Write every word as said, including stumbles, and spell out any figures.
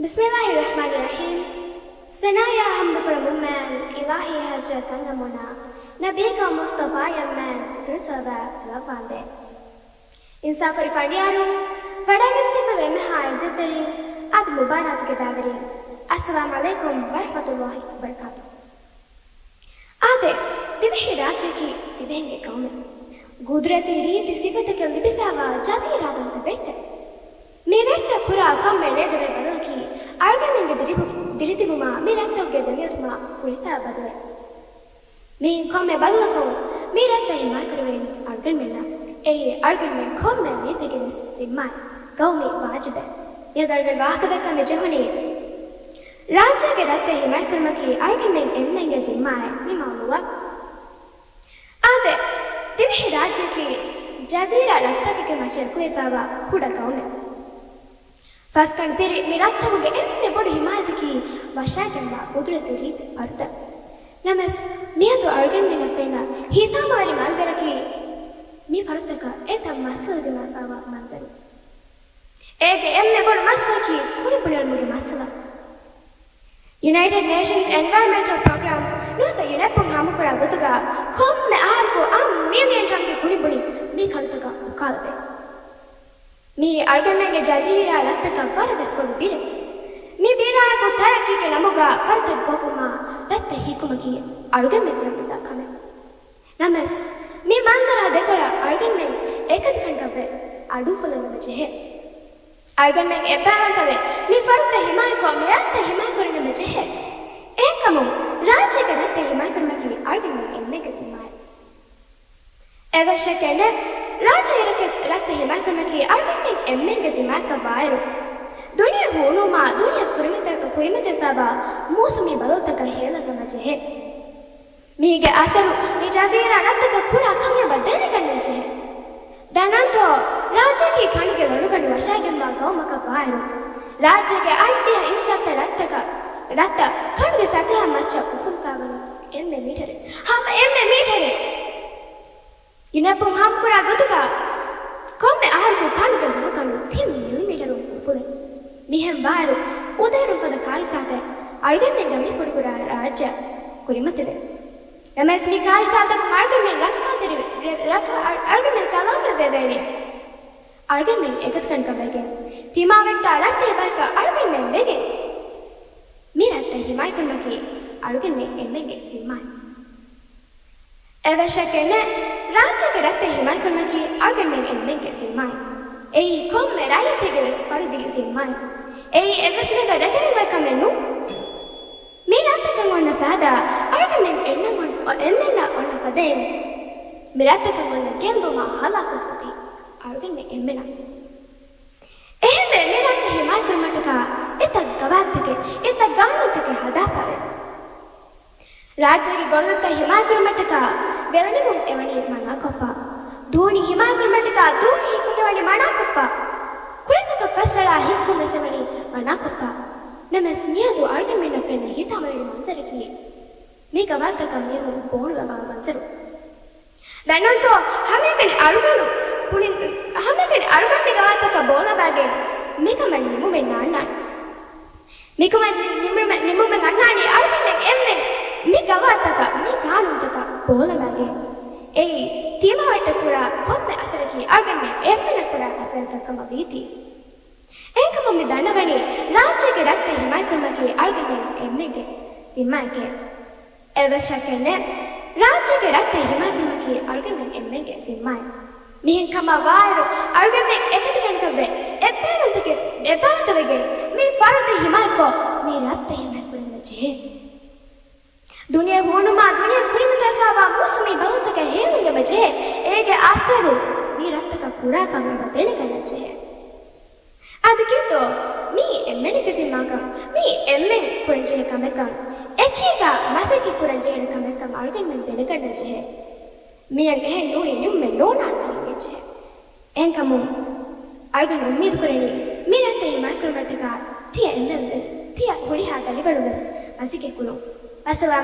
ބިސްމިއްލާހި ރަޙްމާނި ރަޙީމް. ސަނާއާ ޙަމްދު ކުރަމުން މާތް އިލާހީ ޙަޟްރަތް ތަންގަމުނާ، ނަބީކަން މުޞްޠަފާއަށް މާތް ދުރުދުޢާ ދުޢާވާނދޭ. އިންސާފުވެރި ފަނޑިޔާރުން، ވަޑައިގަތް ތިއްބެވި އެންމެހާ ޢިއްޒަތްތެރިން، އަދި މުބާރާތުގެ ބައިވެރިން، އައްސަލާމް ޢަލައިކުމް ވަރަޙްމަތުﷲި ވަބަރަކާތުހު. އާދެ، ދިވެހި ރާއްޖެއަކީ ދިވެހިންގެ ޤައުމެއް. ގުދުރަތީ ރީތި ސިފަތަކެއް ލިބިފައިވާ ޖަޒީރާވަންތަ ބެއްޓެއް. މި ބެއްޓަށް ކުރާ ކޮންމެ ނޭދެވޭ ބަދަލަކީ އަޅުގަނޑުމެންގެ ދިރިބު-، ދިރިތިބުމާ މި ރަށްތަކުގެ ދެމިއޮތުމާ ގުޅިފައިވާ ބަދަލެއް. މިއިން ކޮންމެ ބަދަލަކުން މި ރަށްތައް ހިމާޔަތްކުރެވޭނީ އަޅުގަނޑުމެންނަށް. އެއީ އަޅުގަނޑުމެން ކޮންމެ މީހަކުގެ ވެސް ޒިންމާއެއް، ގައުމީ ވާޖިބެއް. މިއަދު އަޅުގަނޑު ވާހަކަދައްކަން މި ޖެހުނީ، ރާއްޖޭގެ ރަށްތައް ހިމާޔަތްކުރުމަކީ އަޅުގަނޑުމެން އެންމެންގެ ޒިންމާއެއް މި މައުޟޫޢަށް. އާދެ، ދިވެހި ރާއްޖެއަކީ ޖަޒީރާ ރަށްތަކެއްގެ މައްޗަށް އެކުލެވިފައިވާ ކުޑަ ގައުމެއް. ފަސްގަނޑު ތިރި މި ރަށްތަކުގެ އެންމެ ބޮޑު ހިމާޔަތަކީ ވަށާގެންވާ ގުދުރަތީ ރީތި ފަރުތައް. ނަމަވެސް، މިއަދު އަޅުގަނޑުމެންނަށް ފެންނަ ހިތާމަވެރި މަންޒަރަކީ، މި ފަރުތަކަށް އެތައް މައްސަލަ ދިމާވެފައިވާ މަންޒަރު. އޭގެ އެންމެ ބޮޑު މައްސަލައަކީ ކުނިބުނިއެޅުމުގެ މައްސަލަ. ޔުނައިޓެޑް ނޭޝަންސް އެންވަޔަރަންމެންޓަލް ޕްރޮގްރާމް ނުވަތަ ޔުނެޕުން ހާމަކުރާ ގޮތުގަ ކޮންމެ އަހަރަކު އަށް މިލިއަން ޓަންގެ ކުނިބުނި މި ފަރުތަކަށް އުކާލެވޭ. މިއީ އަޅުގަނޑުމެންގެ ޖަޒީރާ ރަށްތަކަށް ވަރަށް ވެސް ބޮޑު ބިރެއް. މި ބިރާއެކު ތަރައްގީގެ ނަމުގަ ފަރުތައް ގޮވުމާ ރަށްތައް ހިއްކުމަކީ އަޅުގަނޑުމެން ކުރަމުންދާ ކަމެއް. ނަމަވެސް، މި މަންޒަރާ ދެކޮޅަށް އަޅުގަނޑުމެން އެކަތި ކަންކަންވެ އަޑުއުފުލަން އެބަ ޖެހޭ. އަޅުގަނޑުމެން އެއްބައިވަންތަވެ، މި ފަރުތައް ހިމާޔަތްކޮށް، މި ރަށްތައް ހިމާޔަތްކުރަން އެބަ ޖެހޭ. އެހެންކަމުން، ރާއްޖޭގެ ރަށްތައް ހިމާޔަތްކުރުމަކީ އަޅުގަނޑުމެން އެންމެންގެ ޒިންމާއެއް. އެއްވެސް ޝައްކެއް ނެތް، ރާއްޖޭގެ ރަށްތައް ހިމާޔަތްކުރުމަކީ އަޅުގަނޑުމެން އެންމެންގެ ޒިންމާއަކަށް ވާއިރު، ދުނިޔެ ހޫނުވުމާ ދުނިޔެ ކުރިމަތި-، ކުރިމަތިވެފައިވާ މޫސުމީ ބަދަލުތަކަށް ހޭލަން އެބަ ޖެހޭ. މީގެ އަސަރު މި ޖަޒީރާ ރަށްތަކަށް ކުރާ ކަން އެބަ ދެނެގަންނަން ޖެހޭ. ދަންނަންތޯ، ރާއްޖެއަކީ ކަނޑުގެ ވަނުގަނޑު ވަށާގެންވާ ގައުމަކަށް ވާއިރު، ރާއްޖޭގެ އަށްޑިހަ އިންސާންތައް ރަށްތަކަށް، ރަށްތައް ކަނޑުގެ ސަތޭހަ މައްޗަށް އުފުލިފައިވަނީ އެންމެ މީޓަރެއް. ހަމަ އެންމެ މީޓަރެއް. ޔުނެޕުން ހާމަކުރާ ގޮތުގަ، ކޮންމެ އަހަރަކު ކަނޑުގެ ވަނުގަނޑު ތިން މިލިމީޓަރުން އުފުލޭ. މިހެން ވާއިރު، އުދައިރުން ފަދަ ކާރިސާތައް އަޅުގަނޑުމެންގެ މި ކުޑަކުޑަ ރާއްޖެއަށް ކުރިމަތިވޭ. ނަމަވެސް، މި ކާރިސާތަކުން އަޅުގަނޑުމެން ރައްކާތެރިވެ-، ރެ-، ރައްކާ-، އަޅު-، އަޅުގަނޑުމެން ސަލާމަތްވެވޭނީ. އަޅުގަނޑުމެން އެކަތިކަންކަން ވެގެން، ތިމާވެއްޓާ ރަށްތައް ބަޔަކަށް އަޅުގަނޑުމެން ވެގެން، މި ރަށްތައް ހިމާޔަތްކުރުމަކީ އަޅުގަނޑުމެން އެންމެންގެ ޒިންމާއެއް. އެއްވެސް ޝައްކެއް ނެތް، ރާއްޖޭގެ ރަށްތައް ހިމާޔަތްކުރުމަކީ އަޅުގަނޑުމެން އެންމެންގެ ޒިންމާއެއް. އެއީ ކޮންމެ ރައްޔިތެއްގެ ވެސް ފަރުދީ ޒިންމާއެއް. އެއީ އެއްވެސް މީހަކަށް ރެކެވެން އޮތް ކަމެއް ނޫން. މި ރަށްތަކަށް އޮންނަ ފައިދާ އަޅުގަނޑުމެން އެންމެން އޮން-، އެންމެންނަށް އޮންނަ ފަދައިން، މި ރަށްތަކަށް އޮންނަ ގެއްލުމާ ހަލާކުވެސްއޮތީ އަޅުގަނޑުމެން އެންމެނަށް. އެހެންވެ، މި ރަށްތައް ހިމާޔަތްކުރުމަށްޓަކާ އެތައް ގަވާއިދުތަކެއް، އެތައް ގާނޫނުތަކެއް ހަދާފަވޭ. ރާއްޖޭގެ ގޮނޑުދޮށްތައް ހިމާޔަތްކުރުމަށްޓަކާ ވެލަނިވުން އެވަނީ މަނާކޮށްފަ. ދޫނި ހިމާޔަތްކުރުމަށްޓަކާ ދޫނި ހިއްކުން އެވަނީ މަނާކޮށްފަ. ކުޅަތަކަށް ފަސްއަޅާ ހިއްކުން ވެސް އެވަނީ މަނާކޮށްފަ. ނަމަވެސް، މިއަދު އަޅުގަނޑުމެންނަށް ފެންނަ ހިތާމަވެރި މަންޒަރަކީ، މި ގަވާއިދުތަކަށް މީހުން ބޯނުލަވާ މަންޒަރު. ދަންނަންތޯ، ހަމައެކަނި އަޅުގަނޑު ކުޅިން، ހަމައެކަނި އަޅުގަނޑު މި ގަވާއިދުތަކަށް ބޯލަވާގެން މިކަމަށް ނިމުމެއް ނާންނާނެ. މިކަމަށް ނިމުމެއް، ނިމުމެއް އަންނާނީ އަޅުގަނޑުމެން އެންމެން މި ގަވާއިދުތަކަށް، މި ގާނޫނުތަކަށް ބޯލަވާގެން. އެއީ، ތިމާވެއްޓަށް ކުރާ ކޮންމެ އަސަރަކީ އަޅުގަނޑުމެން އެންމެނަށް ކުރާ އަސަރަކަށް ކަމަށް ވީތީ. އެހެންކަމުން މި ދަންނަވަނީ ރާއްޖޭގެ ރަށްތައް ހިމާޔަތްކުރުމަކީ އަޅުގަނޑުމެން އެންމެންގެ ޒިންމާއެކޭ. އެއްވެސް ޝައްކެއް ނެތް، ރާއްޖޭގެ ރަށްތައް ހިމާޔަތްކުރުމަކީ އަޅުގަނޑުމެން އެންމެންގެ ޒިންމާއެއް. މިހެން ކަމަށް ވާއިރު، އަޅުގަނޑުމެން އެކަތިކަންކަންވެ، އެއްބައިވަންތަކެ-، އެއްބައިވަންތަވެގެން މި ފަރުތައް ހިމާޔަތްކޮށް، މި ރަށްތައް ހިމާޔަތްކުރަން ޖެހޭ. ދުނިޔެ ހޫނުމާ ދުނިޔެ ކުރިމަތިވެފައިވާ މޫސުމީ ބަދަލުތަކެއް ހޭލުން އެބަ ޖެހޭ. އޭގެ އަސަރު މި ރަށްތަކަށް ކުރާކަން އެބަ ދެނެގަންނަން ޖެހޭ. އަދި ކީއްތޯ؟ މީ އެންމެނެއްގެ ޒިންމާކަން، މީ އެންމެން ކުރަންޖެހޭ ކަމެއްކަން، އެކީގަ މަސައްކަތް ކުރަންޖެހޭނެ ކަމެއްކަން އަޅުގަނޑުމެން ދެނެގަންނަންޖެހޭ. މިއަށް އެހެން ނޫނީ ނިމުމެއް ނޯންނާނެ ކަމަށް ވެއްޖެ. އެހެންކަމުން އަޅުގަނޑު އުއްމީދުކުރަނީ މި ރަށްތައް ހިމާޔަތްކުރުމަށްޓަކާ ތިޔަ އެންމެން ވެސް، ތިޔަ ހުރިހާ ދަނޑިވަޅުން ވެސް މަސައްކަތް ކުރުން. އައްސަލާމް.